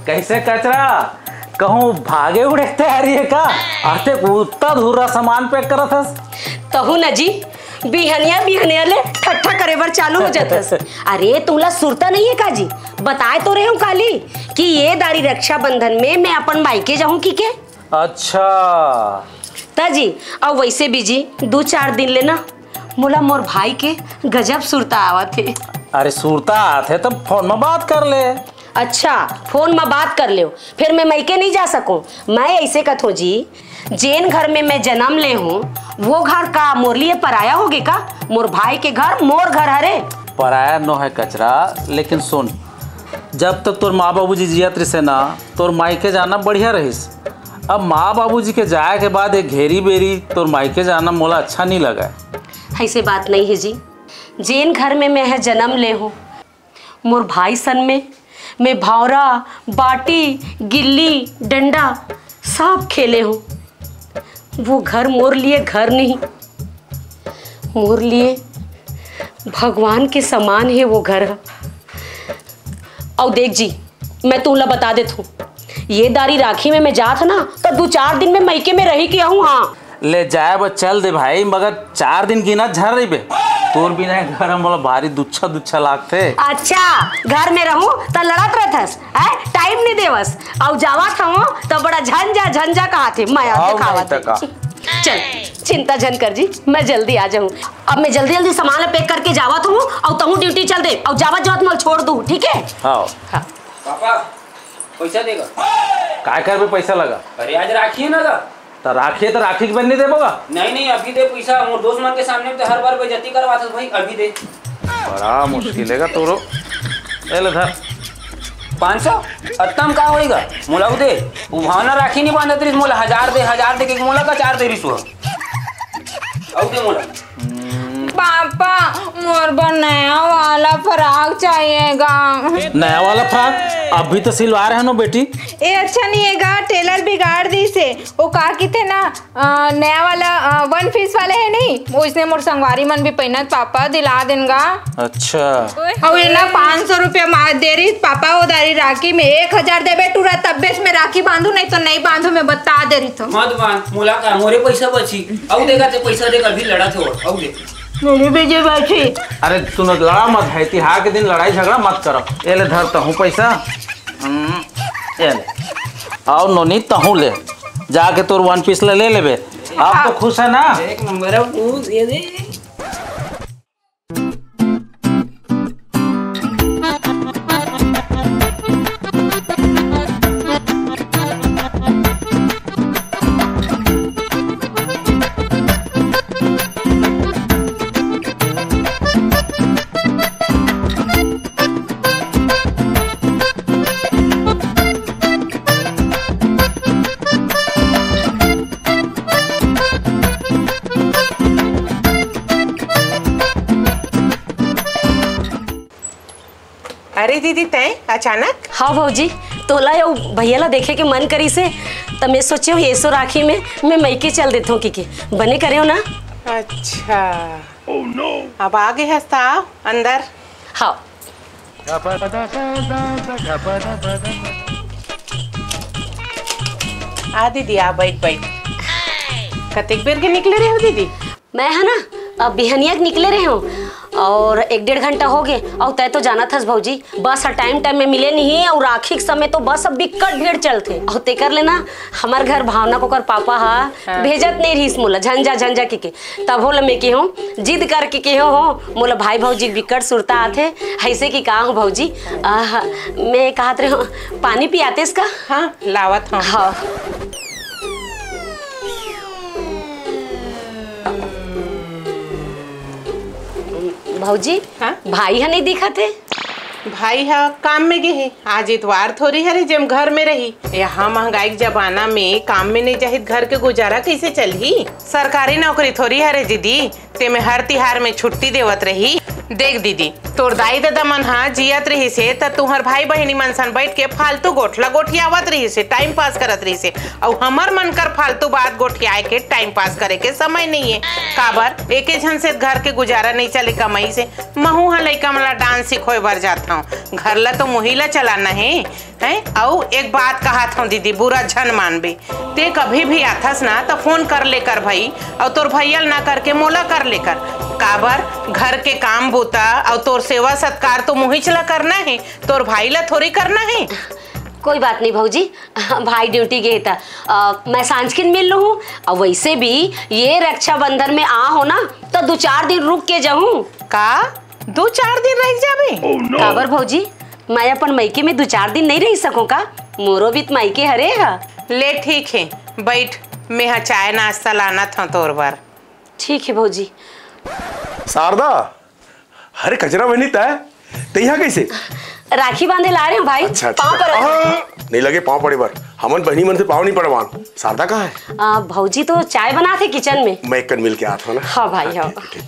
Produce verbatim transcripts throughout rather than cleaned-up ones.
कैसे कचरा, कहूँ भागे उड़े के तैयारी हे का? आते उत्ता धुर्रा सामान pack करत हस। तहूँ न जी, बिहनिया बिहनिया ले ठट्ठा करे बर चालू हो जाथस। अरे, तुमला सुरता नइ हे का जी? बताय तो रेहेंव काली कि ये दारी रक्षाबंधन में मैं अपन मायके जाहूँ कहिके। अच्छा। त जी, अउ वइसे भी जी, दू चार दिन ले ना मोला मोर भाई के गजब सुरता आवत हे। अरे, सुरता आत हे त phone म बात कर ले। अच्छा, phone म बात कर लेव, फेर मैं मइके नइ जा सकंव। मैं अइसे कथंव जी, जेन घर में मैं जनम ले हंव, वो घर का मोर लिए पराया होगे का? मोर भाई के घर मोर घर हरे। पराया नोहे कचरा, लेकिन सुन, जब तक तोर माँ बाबूजी जियत रिहिस हे ना, तोर मायके जाना बढ़िया रहिस। अब माँ बाबूजी के जाय के बाद एक घेरी बेरी तोर मायके जाना मोला अच्छा नइ लगय। अइसे बात नइ हे जी, जेन घर में मैं ह जनम ले हंव, मोर भाई सन में मैं भौंरा, बांटी, गिल्ली, डंडा सब खेले हंव। वो घर मोर लिए घर नहीं, मोर लिए भगवान के समान हे वो घर ह। अउ देख जी, मैं तुमला बता देथंव, ये दारी राखी में मैं जात हंव ना, त दू चार दिन में मइके में रहि के आहूँ। हाँ, ले जाय बर चल दे भाई, मगर चार दिन गिनत झन रहिबे। तोर बिना ए घर ह मोला भारी दुच्छा दुच्छा लागथे। अच्छा, घर में रहूं त लड़त रहथस, हैं? Time नइ देवस। अउ जावत हंव त बड़ा झंझा झंझा कहाथे, मया अउ देखावत नहीं त हे। का? चल, चिंता झन कर जी, मैं जल्दी आ जाहूं। अब मैं जल्दी जल्दी सामान ला pack करके जावत हंव, अउ तहूं duty चल दे, अउ जावत जावत मोला छोड़ दू, ठीक हे? हाँ। हाँ। पापा, पैसा देगा। काय करबे पैसा लगा? अरे, आज राखी हे ना गा। त राखी हे त राखी के बेर नइ देबो गा? नहीं, नहीं, अभी दे पैसा। मोर दोस्त मन के सामने तो हर बार बेइज्जती करवाथस भाई, अभी दे। बड़ा मुश्किल हे गा तोरो। ए ले धर। पाँच सौ? अत्ता म का होइगा? मोला अउ दे। वो भावना राखी नइ बांधत रिहिस, मोला हजार दे, हजार दे के मोला का चार दे रिहिस वो। अउ दे मोला। पापा, मोर बर नया वाला फ्रॉक चाहिए गा। नया वाला फ्रॉक? अभी तो सिलवा रहे हन बेटी। ए अच्छा नइ हे गा, tailor बिगाड़ दिस हे। वो का किथे ना, अ, नया वाला, अ, one piece वाला हे नहीं, वइसने मोर संगवारी मन भी पहिनत, पापा दिला देन गा। अच्छा। अउ ये ना पाँच सौ रुपया मा दे रहिस पापा, वो दारी राखी में एक हजार देबे टूरा, तब्बे से मैं राखी बांधू, नहीं तो नहीं बांधू, मैं बता दे रहिथंव। मत बांध, मोला का, मोरे पैसा बची। अउ देगा ते पैसा देगा, अभी लड़ा थे और, अउ दे। मेरे भी जे बची। अरे तू न लड़ा मत, भाई, तिहार के दिन लड़ाई झगड़ा मत करब। ए ले धर तहूँ पैसा। हम्म, ए ले। अउ नोनी तहूँ ले, जाके तोर one piece ले, ले लेबे। आप तो खुश है ना? एक नंबर है, वो ये दे। अरे दीदी, तैं अचानक? हाँ भौजी, तोला अउ भैया ला देखे के मन करिस हे, त मैं सोचेंव एसो राखी में मैं मइके चल देथंव कहिके। बने करेंव ना? अच्छा। अब आ गे हस त आ अंदर। हाँ। आ दीदी, आ, बइठ, बइठ। कतेक बेर के निकले रहे हो दीदी? मैं ह ना, अब बिहनिया के निकले रहे हंव अउ एक डेढ़ घंटा होगे। अउ तैं तो जानत हस भौजी, बस ह time time में मिले नहीं अउ राखी के समय तो बस ह बिक्कट भीड़ चलथे। अउ तेकर ले ना हमर घर भावना के ओकर पापा ह हाँ। भेजत नहीं रहिस मोला झंझा झंझा कहिके। तभो ले मैं केहेंव, जिद करके केहेंव, मोला भाई भौजी के बिक्कट सुरता आथे। अइसे कि का हो भौजी, आह, मैं कहत रहे हंव, पानी पियातेस का? हाँ, लावत हंव। हाँ। भौजी, हाँ? भाई ह नहीं दिखत हे। भाई ह काम में गे हे, आज इतवार थोरी हरे जेम घर में रही। यहाँ महंगाई के जमाना में काम में नहीं जाही त घर के गुजारा कैसे चलही? सरकारी नौकरी थोरी हरे दीदी, तेमे हर तिहार में छुट्टी देवत रही। देख दीदी, तोर दाई ददा मन ह जियत रिहिस हे, त तुंहर भाई बहिनी मन सन बइठ के फालतू गोठ ल गोठियावत रिहिस हे, टाइम पास करत रिहिस हे। अउ हमर मन कर फालतू बात गोठियाए के, टाइम पास करे के समय नइये। काबर, एके झन से घर के गुजारा नइ चले कमई से। महू ह लइका मन ला डांस सिखोए बर जात हंव। घर ला तो मुही ला चलाना हे, हैं? अउ एक बात कहत हंव दीदी, बुरा झन मानबे। ते कभी भी आथस ना, त फोन कर ले कर भई, अउ तोर भइया ल ना करके मोला कर ले कर। काबर, घर के काम बूता अउ तोर सेवा सत्कार तो मुहीच ला करना हे, तोर भाई ला थोड़ी करना हे। कोई बात नहीं भौजी, भाई ड्यूटी गे हे त, अ, मैं सांझ किन मिल लूँ। अउ वैसे भी ये रक्षाबंधन में आ हो ना, त दू चार दिन रुक के जाहूँ। का? दू चार दिन रहि जाबे? काबर भौजी, मैं अपन मइके में दू चार दिन नइ रहि सकंव का? मोरो भी त मइके हरे ह। ले ठीक हे, बइठ, मेंह चाय नाश्ता लानत हंव तोर बर। ठीक हे भौजी। शारदा, अरे कचरा बहिनी, तैं, तैं इहाँ कइसे? राखी बांधे ला रहे हंव भाई। अच्छा, अच्छा। पाँव पड़े। हाँ, नइ लगे पाँव पड़े बर, हमन बहिनी मन से पाँव नइ पड़वान। शारदा कहाँ हे? आ, भौजी तो चाय बनात हे किचन में। मैं एक कन मिल के आत हंव ना। हाँ भाई, हाँ। ठीक, ठीक।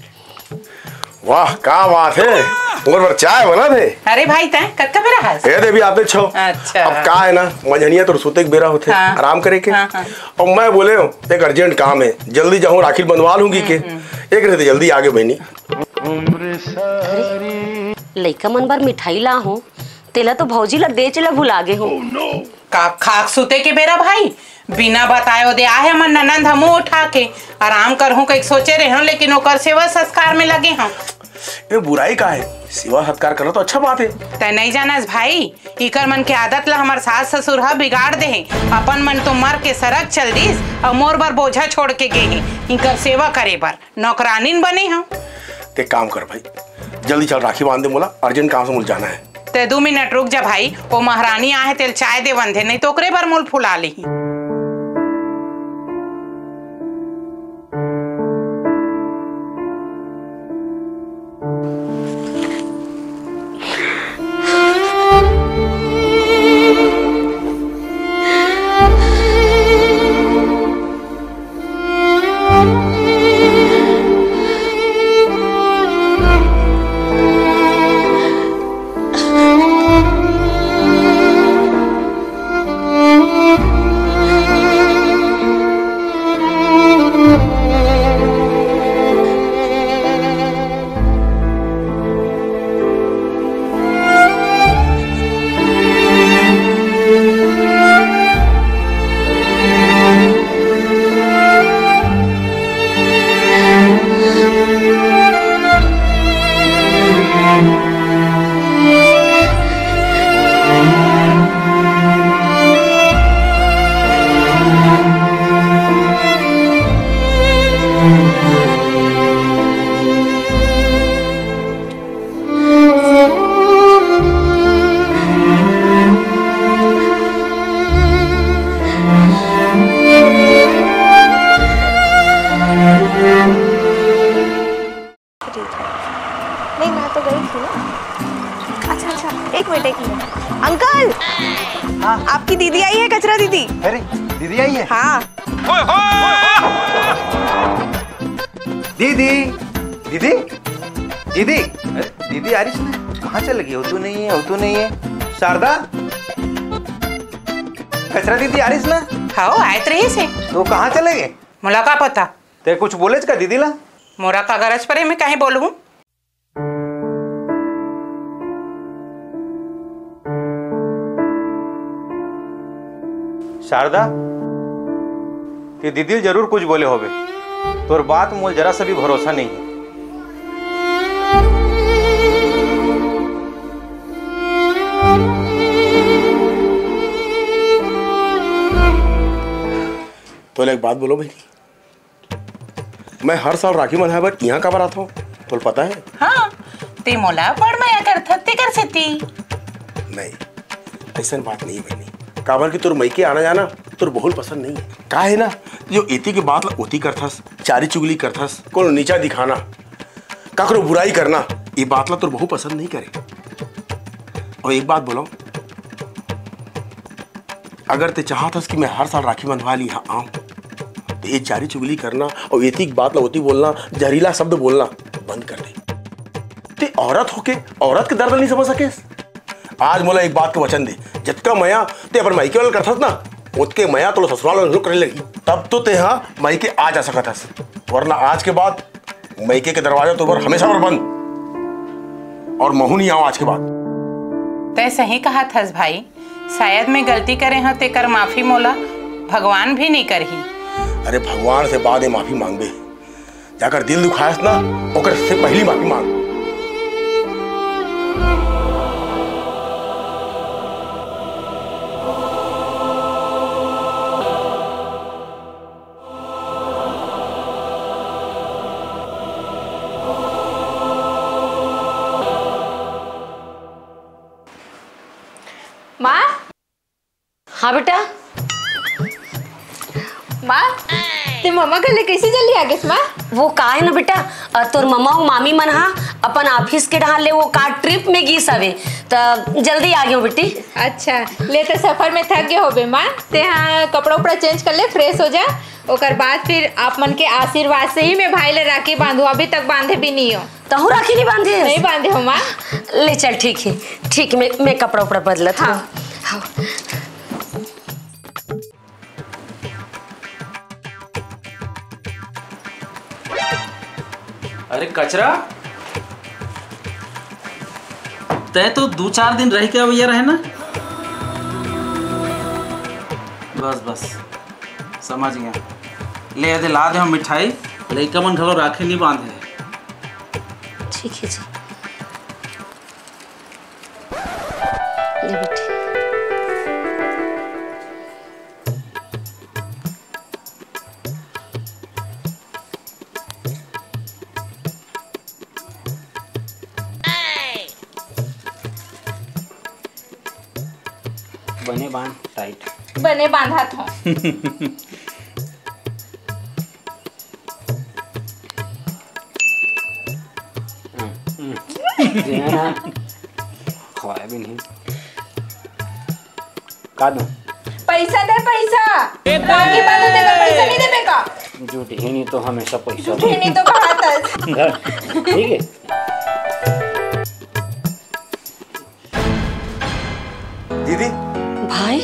वाह, का बात हे, मोर बर चाय बनात हे। अरे भाई, तैं कतका बेरा हस? ए देवी, आते छो। अच्छा। अब का हे ना, मंझनिया तोर सुते के बेरा होथे, हाँ। आराम करे के। हाँ, हाँ। अब मैं बोलेंव, एक urgent काम हे, जल्दी जाहूँ, राखी ल बंधवा लूँ कहिके। हम्म, हम्म। एकरे सेती जल्दी आगे बहिनी। अरे, लइका मन बर मिठाई ला हंव, तेला तो भौजी ला देच ला भुला गे हंव। का खाक सुते के बेरा भाई, बिना बताए ओदे आहे हमर ननंद ह मुंह उठा के। आराम करहूं कहिके सोचे रेहेंव, लेकिन ओकर सेवा सत्कार में लगे हंव। ए, बुराई का हे? सेवा सत्कार करना तो अच्छा बात हे। तैं नइ जानस भाई, इकर मन के आदत ला हमर सास ससुर ह बिगाड़ दे हे। अपन मन तो मर के सरग चल दिस, अउ मोर बर बोझा छोड़ के गे हे, इकर सेवा करे बर। नौकरानिन बने हंव। ते काम कर भाई, जल्दी चल, राखी बांध दे मोला, urgent काम से मोला जाना हे। ते दू मिनट रुक जा भाई, ओ महारानी आहे, तेला चाय देवन दे, नइ तो ओकरे बर मुंह फुला लिही। नहीं, मैं तो गई थी ना। अच्छा, अच्छा, एक मिनट, एक मिनट। अंकल! हाँ। आपकी दीदी आई है, कचरा दीदी। अरे, दीदी आई है? हाँ। दीदी, दीदी, दीदी, अरे, दीदी आ रही है? कहाँ चल गई? हो तो नहीं है, हो तो नहीं है। शारदा, कचरा दीदी आ रही है ना? हाँ, आयत रही से। तो कहाँ चले गए? मोला का पता? ते कुछ बोलेच का दीदी ला? मोला का गरज परे, मैं काहे बोलूं? शारदा, ते दीदी ल जरूर कुछ बोले होबे। तोर बात मोल जरा सा भी भरोसा नहीं है। तोला एक बात बोलंव बहिनी, मैं हर साल राखी बंधाए बर इहाँ काबर आथंव, तोला पता है? हाँ, ते मोला बड़ मया करथस, तेकर सेती। नहीं, अइसन बात नहीं है बहिनी। काबर कि तोर मइके आना जाना तोर बहू ल पसंद नहीं है। का है ना, जो एती के बात ला ओती करथस, चारी चुगली करथस, कोनो नीचा दिखाना, काकरो बुराई करना, ये बात ला तोर बहू पसंद नहीं करे। अउ एक बात बोलंव, अगर ते चाहत हस कि मैं हर साल राखी बंधवाए ल इहाँ आंव, त ये चारी चुगली करना अउ एती के बात ला ओती बोलना, जहरीला शब्द बोलना बंद कर दे। ते औरत होके औरत के दर्द नहीं समझ सकेस? आज मोला एक बात के वचन दे, जतका मया ते अपन मायके वाला करथस ना, ओतके मया तोला ससुराल वाला घलो करे लगी। तब तो ते हा मायके आ जा सकत हस, वरना आज के बाद मायके के दरवाजा तो बर हमेशा बर बंद। और महू नहीं आऊं आज के बाद। तय सही कहा थस भाई, शायद मैं गलती करे हूँ, तेकर माफी मोला भगवान भी नहीं करही। अरे, भगवान से बाद में माफी मांगबे, जाकर दिल दुखायस ना, ओकर से पहली माफी मांग। माँ। हाँ बेटा। माँ, ते ममा घर ले कैसे जल्दी आ गेस माँ? वो का है ना बेटा, अ, तोर ममा अउ मामी मन हा अपन ऑफिस के डहार ले वो का ट्रिप में गिस हवे, त जल्दी आ गयो बेटी। अच्छा, ले त सफर में थक गए होबे माँ, ते हा कपड़ा उपड़ा चेंज कर ले, फ्रेश हो जा, ओकर बाद फिर आप मन के आशीर्वाद से ही मैं भाई ले राखी बांधू, अभी तक बांधे भी नहीं हो। तहूँ राखी नहीं बांधे? नहीं बांधे हो माँ। ले चल, ठीक है, ठीक, मैं मैं कपड़ा उपड़ा बदलत हूँ। हाँ। हाँ। अरे कचरा, तय तो दू चार दिन रह के अवैया रहे ना। बस बस, समझ गया। ले, एदे ला दे हम मिठाई। लइका मन घलो राखी नहीं बांधे। ठीक है जी। ले बेटी। बने बांध टाइट। बने बांधत हूँ। खवाया भी नहीं। का दूं? पैसा दे, पैसा। राखी बांधे तेकर पैसा नहीं देबे का? झूठी नहीं तो हमेशा पैसा। झूठी नहीं तो कहा था। ठीक है। दीदी। भाई।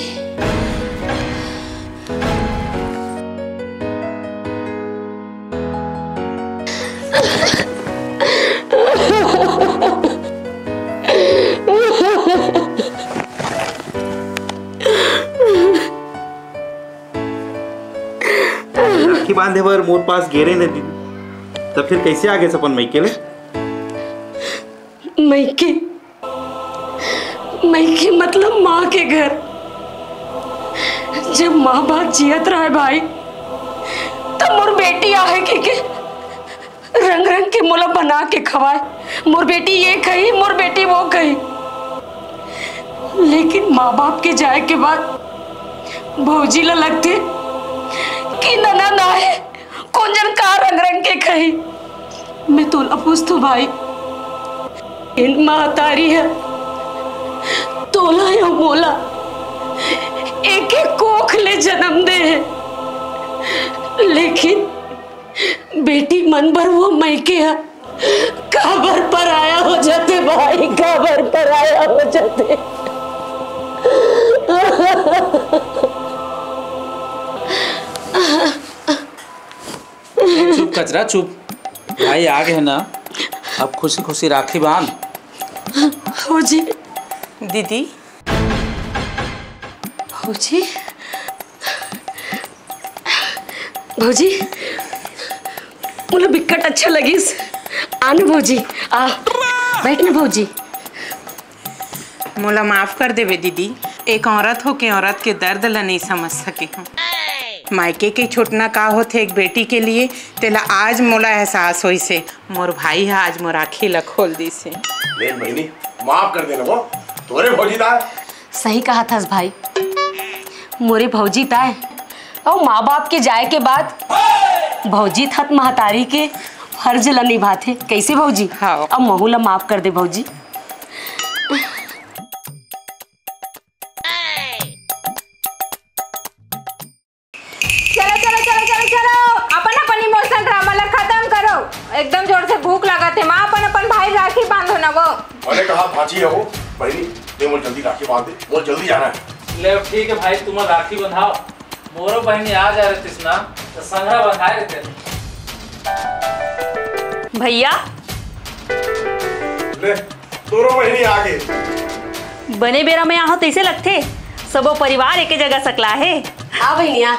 राखी बांधे बर मोर पास गेरे ने दीदी, तब फिर कैसे आ गेस अपन मइके ले? मइके, मइके मतलब माँ के घर। जब माँ बाप जियत रहे भाई, तब मोर बेटी आहे के, के रंग रंग के मोला बना के खवाए। मोर बेटी ये कही, मोर बेटी वो कही, लेकिन माँ बाप के जाए के बाद भौजी ला लगथे कि ननद आहे, कोन जन का रंग रंग के कही। मैं तोला पूछथों भाई, इन महतारी है तोला या मोला एक एक कोख ले जन्म दे है, लेकिन बेटी मन बर वो मइके ह काबर पराया हो जाथे भाई, काबर पराया हो जाथे। चुप कचरा, चुप। भाई आ गए ना, अब खुशी खुशी राखी बांध। हो जी। दीदी। भौजी, भौजी, मोला बिकट अच्छा लगिस। आ ना भौजी, आ, बैठ ना भौजी। मोला माफ कर देवे दीदी, एक औरत होके औरत के दर्द ला नहीं समझ सके हूँ। मायके के छूटना का होथे एक बेटी के लिए, तेला आज मोला एहसास होइस हे। मोर भाई ह आज मोर आँखी ला खोल दिस हे। देख बहिनी, माफ कर देना वो, तोरे भौजी दा। सही कहा थस भाई, मोरे भौजी ताय अउ माँ बाप के जाए के बाद भौजी थत महतारी के फर्ज ला निभाथे। कैसे भौजी? हाँ। अब महू ला माफ कर दे भौजी। चलो, चलो, चलो, चलो, चलो, अपन, अपन इमोशनल ड्रामा ला खत्म करो। एकदम जोर से भूख लागत हे माँ, अपन, अपन भाई राखी बांधो ना। जी हो, बहिनी, ले मोर जल्दी राखी बांध दे, मोर जल्दी जाना है। ले ठीक है भाई, तुम राखी बंधाओ। मोरो बहिनी आ जा रहतिस ना, त संघरा बंधाए रहते। भैया। ले, तोरो बहिनी आ गे। बने बेरा में आहो तइसे लगथे, सबो परिवार एके जगह सकला हे। आ बहिनी आ।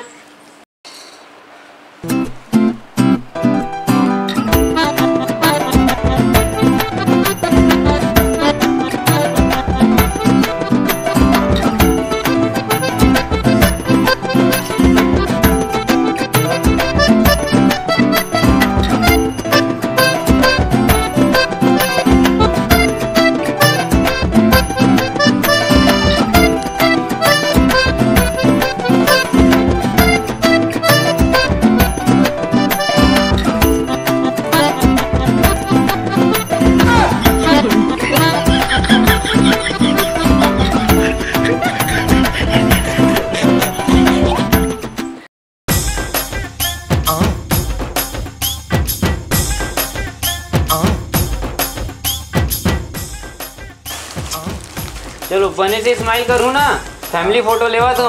चलो, बने से स्माइल करूँ ना, फैमिली फोटो लेवा तो।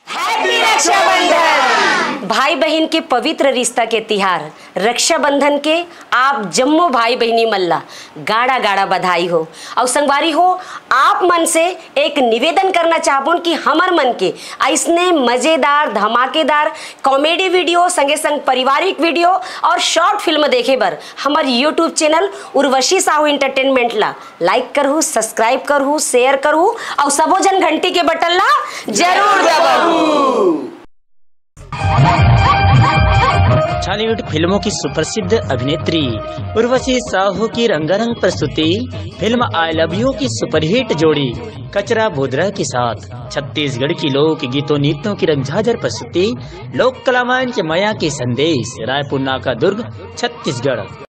Happy रक्षाबंधन। भाई बहिन के पवित्र रिश्ता के तिहार रक्षाबंधन के आप जम्मो भाई बहिनी मन ला गाड़ा गाड़ा बधाई हो। अउ संगवारी हो, आप मन से एक निवेदन करना चाहबोन कि हमर मन के अइसने मजेदार, धमाकेदार कॉमेडी वीडियो, संगे संग पारिवारिक वीडियो अउ शॉर्ट फिल्म देखे बर हमर YouTube channel Urvashi Sahu entertainment ला लाइक करहू, सब्सक्राइब करहू, शेयर करहू अउ सबो झन घंटी के बटन ला जरूर दबाहू। छॉलीवुड फिल्मों की सुप्रसिद्ध अभिनेत्री उर्वशी साहू की रंगारंग प्रस्तुति फिल्म आई लव यू की सुपरहिट जोड़ी कचरा बोदरा के साथ छत्तीसगढ़ की लोक गीतों नृत्यों की रंगझाझर प्रस्तुति लोक कला मंच मया के संदेश, रायपुर नाका दुर्ग, छत्तीसगढ़।